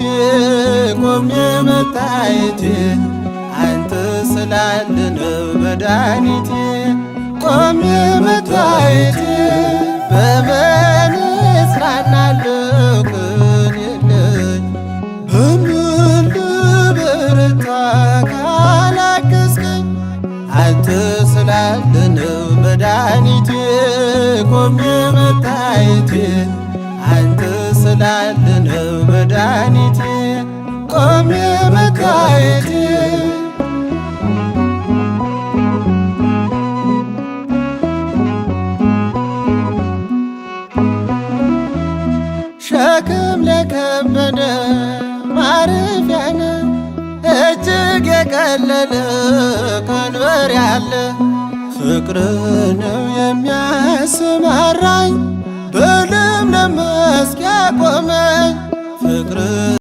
ቆሜ መታየቴ አንተ ስላለ ነው መድኃኒቴ። ቆሜ መታየቴ በምን እጽናናለሁ? ቅን የለኝ በምን ልበረታ ካላገዝከኝ? አንተ ስላለ ነው መድኃኒቴ። ቆሜ መታየቴ አንተ ስላለ ነው መድኃኒቴ። ቆሜ መታየቴ። ሸክም ለከበደ ማረፊያነ፣ እጅግ የቀለለ ቀንበር ያለ ፍቅር ነው የሚያሰማራኝ፣ በለምለም መስክ ያቆመኝ ፍቅር።